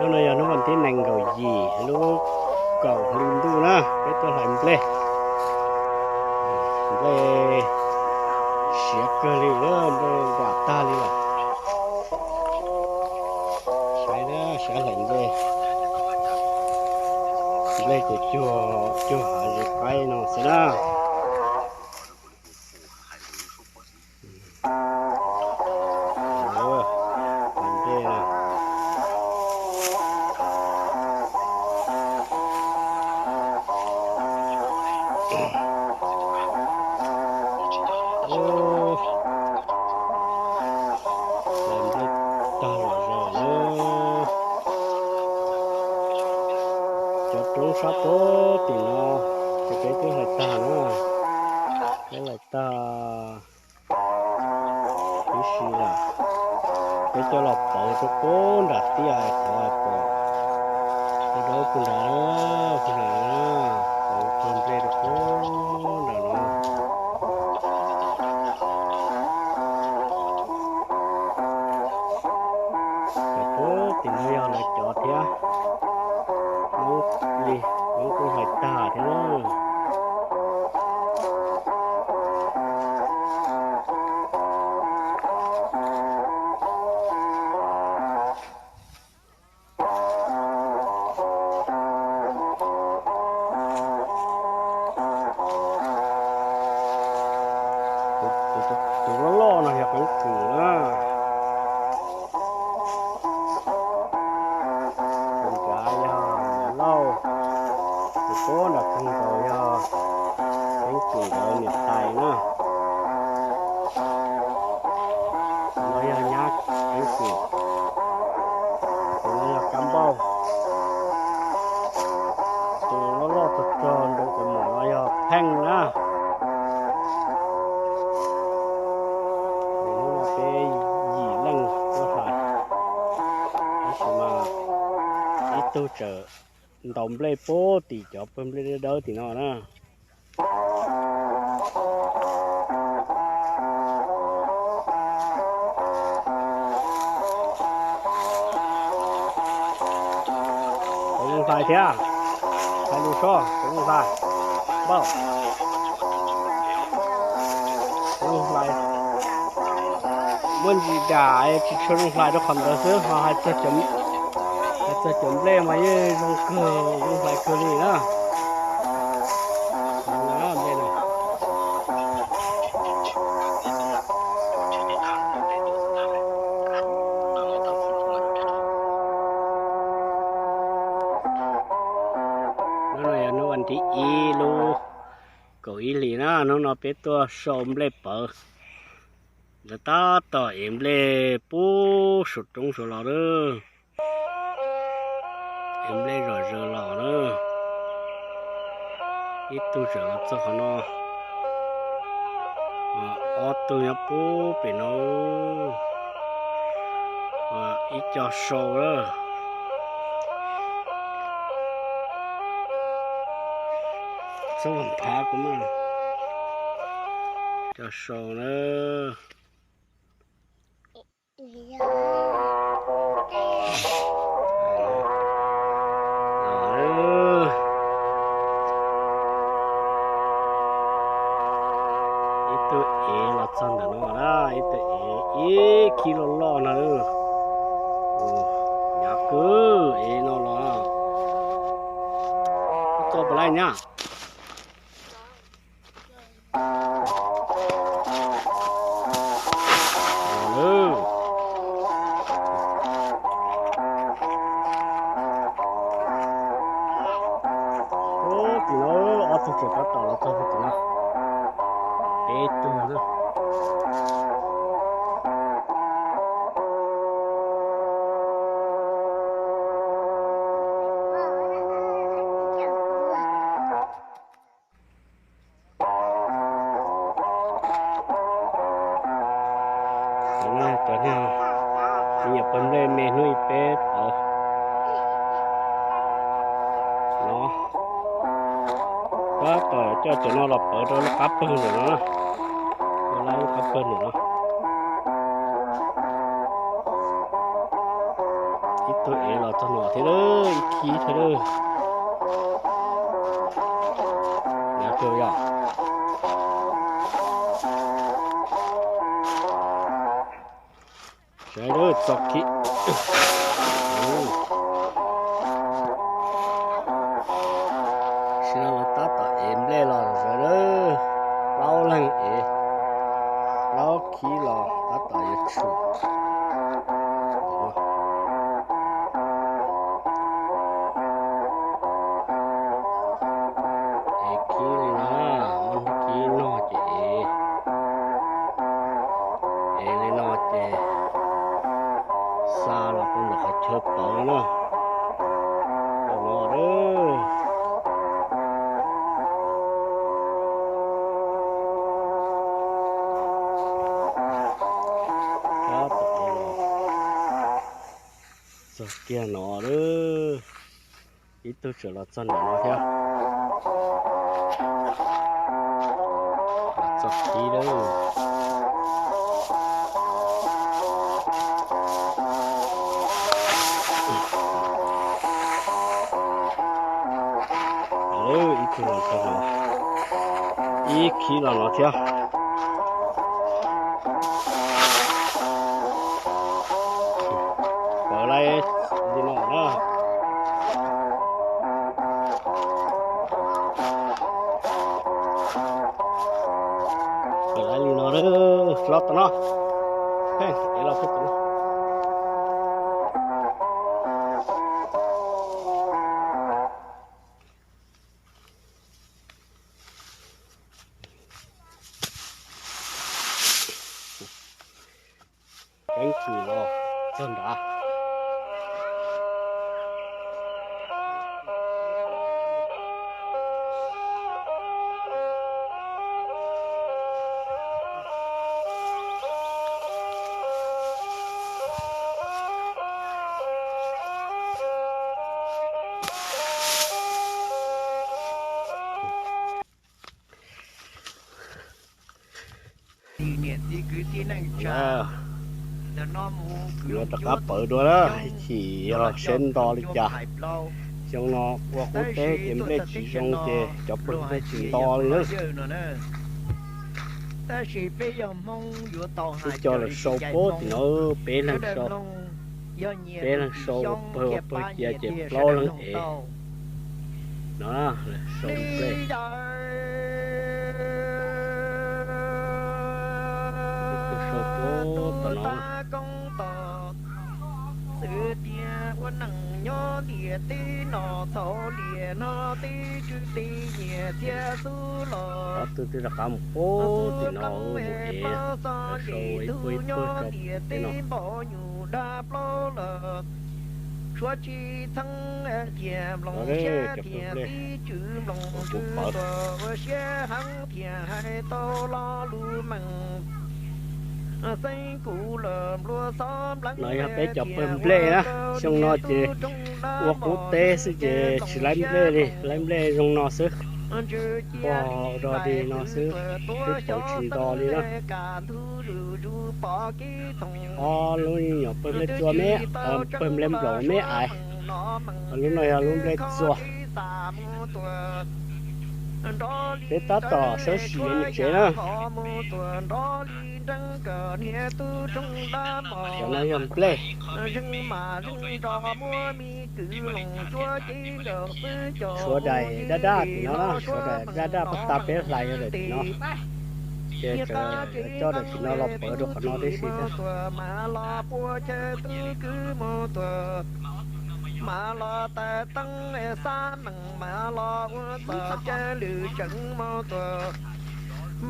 Hnub no yog hnub vas thib nees nkaum yim lub kaum hli ntuj na, peb tuaj hlais nplej. Nplej siav kawg li, nplej nram tag li lawm. Saib na, saib hlais nplej. Nplej ces cuag, cuag hav zoov qaib no xwb na. Hlais nplej na. Hlais nplej tag zom zaws na. Cov roob sab pem tim no, ces peb twb hlais tag na. Peb hlais tag tib si lawm. Peb coj los pauv rau pem nram tiaj qhov pom dawb dawb puag nrad, puag nrad, pauv tag nplej rau pem nram no. Cov pem tim no yog lawv cov thiab. Hmoob li, Hmoob kuj hlais tag thiab na. Tus loj loj no yog peev kwm na. Tus nrad yog lauj, tus pem nram kawg nkaus yog peev kwm ntawd niam tais na. Tus no yog nyab peev kwm, tus no yog kab npauj. Tus loj loj txog txog nroo kaus mom no yog pheej na. Hnub no peb yim leej tuaj hlais, tab sis mas ib tug tseem ntaus nplej pem tim cov pawg nplej dawb dawb tim no na. Puas zoo hlais thiab? Hais lus seb puas zoo hlais. Npauj, puas zoo hlais? Muaj ntsis dam tsis tshua zoo hlais rau qhov ntawd xwb, ho hais txog cov nplej mas yeej zoo kawg, zoo hlais kawg li na. Hnub no yog hnub vas thib ib lub kaum ib hlis na, hnub no peb tuaj sau nplej pawv. Lawv tab tom ev nplej pem saum roob saud los lawm. Ev nplej zom zaws los na. Ib tug tseem los txog qhov no. Ob tug nyob pem no. Ib co sau lawm. Txhob phav kuv mas. Co sau na. Ib tug ev los txog ntawm no na, ib tug ev ib khib loj loj no. Hnyav kawg ev no los. Koj tso puas laij nyab? Tim no ob tug tseem tab tom los txog tim no. Peb tug na. Cov niag me nyuam pawg nplej me hnub ib peb pawv no, tab tom coj cov no los pawv rau lub qab pawg ntawm no na. Lub qab pawg ntawm no. Ib Tus ev los txog no thiab lawm, ib khib thiab lawm. Nyob rau yog sawv daws txog khib. Sim no lawv tab tom ev nplej los sawv daws, plaub leeg ev, plaub khib los tab tom yuav tshum. Ev khib li no, muab khib noj ces ev, ev li no ces xa los rau ntawm qhov chaw pawv na. Ntawm no a, tab tom ev los txog kiag no a. Ib tug tseem los txog ntawm no thiab. Los txog khib lawm. Ib tug los txog no, ib khib los no thiab. Pawv laib li no na. Pawv laib li no na, hlob tom no. Pheej ev los pheej tom no. Keeb kwm los txog nrad. Niam txiv kwv tij neej tsa, yuav rov qab pawv dua na, ib chim yog los seb nto li cas. Xyoo no ua qub teb ces nplej tsis zoo ces cov pawg nplej tsis nto li na. Tab sis peb yog Hmoob yuav tau hais, peb cov lawv sau pab tim no, peb leeg sau, peb leeg sau ua pawg ua pawg cia ces plaub leeg ev no, sau nplej. Tus sau pab tom no. Xwb tias ua neej nyob ntiaj teb no, txhaum liam no tib tswv tib nyiam thiab xub los. Ob tug twb rov qab mus pab tim no mus ev, sau ib puag ib puag rau pem no. Npau nyuj dab plaub los, suav tsis txheeb tias nploos xyab tias tib tswv nploos tswv tuam ua siab heev tias hais tau lo lus meej. Xeeb kuv los nplua xob npleeb. No yog peb cov pawg nplej na, xyoo no ces ua qub teb xwb ces tsis laib nplej li, laib nplej zoo no xwb. Pog rog li no xwb, twb pawv tsis nto li na. Ob lub nyuam pawg nplej txua me, pawg nplej nploos me aiv. Lub no yog lub nplej txua. Peb tab tom sawv sim yuav mus tsev na. Cov no yog nplej. Suav daim daj daj tim no na, suav daim daj daj pab tas peb hlais yog daim tim no. Ces tseem coj daim tim no los pawv rau qhov no tib si thiab. Mas los tais teeb xab meem, mas los ua txom cai lwm tseem mus tuag,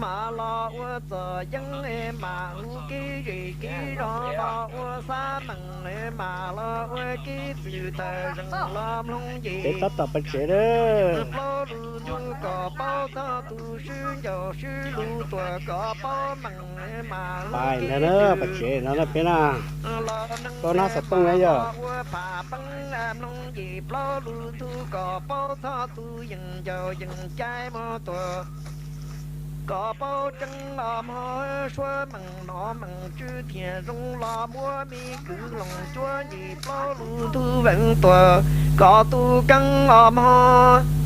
mas los ua txom yeeb, mas hu kev zem kev zos los ua xab meem, mas los ua kev txwm tawm zeem los mloog ces. Peb tab tom pais tsev lawm. Plaub lus ntuj kom paub txog tus swb ncaus swb lus tuam kom paub meej, mas hu kev zem pais tsev no na peb na. Koj nab xov tooj na yog. Ua pham peeb mloog ces plaub lus ntuj kom paub txog tus yeej ncaus yeej cai mus tuag. Koj paub tseeb los mog, suab meej hnov meej tswv thiaj zoo los muab me kwv loos cuab yim plaub lub ntug veej tuag, koj tus keeb los mog.